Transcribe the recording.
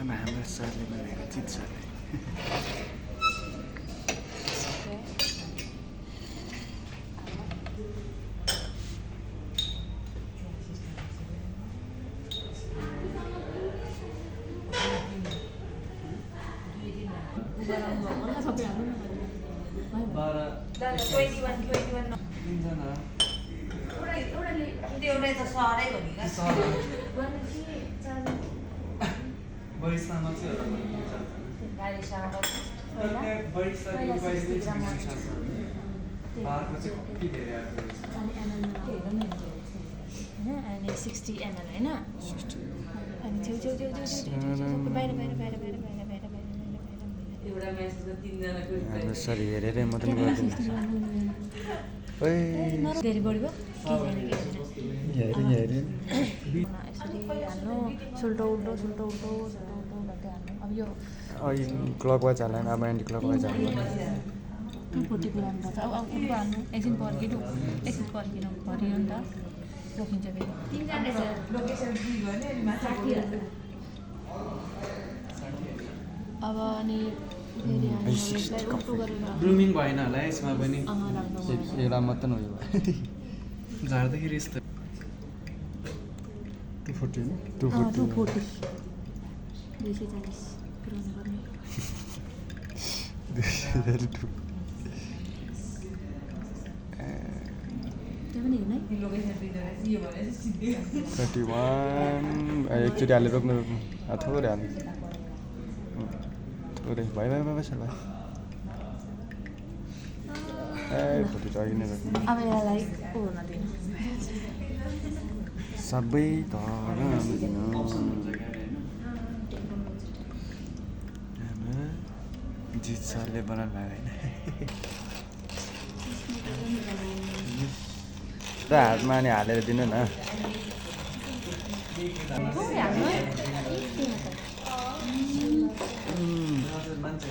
खाना हाम्रो सरले बनाएको चिज सरले अनि 60 ml हैन अनि छेउ बाहिर एउटा मेसेजमा तीनजनाको हाम्रो सर हेरेरै मात्रै गरिदिनु धेरै बढ्यो हेरेँ यसरी हाल्नु सुल्टो उल्टो गर्दै हाल्नु अब यो क्लकवाइज हाल्यो भने अब एन्टी क्लकवाइज हाल्नु 240 को हाल्नुपर्छ अब उल्टो हाल्नु एकछिन पर्खिनु भरियो नि त रोकिन्छ फेरि अब अनि फेरि हामी उल्टो गरेर ग्रुमिङ भएन होला यसमा पनि लाग्नु एउटा मात्रै हो यो झार्दाखेरि यस्तो 240 240 240 पुऱ्याउनु पर्ने त्यो पनि हेर्नु है लोकेसन दिँदैन यो भने सिधै 31 एकचोटि हालेर रोक्नु थोरै हाल्नु थोरै भयो सर भयो ए फोटो चाहिँ अघि नै रोक्नु अब यसलाई ऊ हुन दिनु सबै त जित सरले बनाउनु भएको होइन हातमा अनि हालेर दिनु न थोरै हाल्नु है मान्छे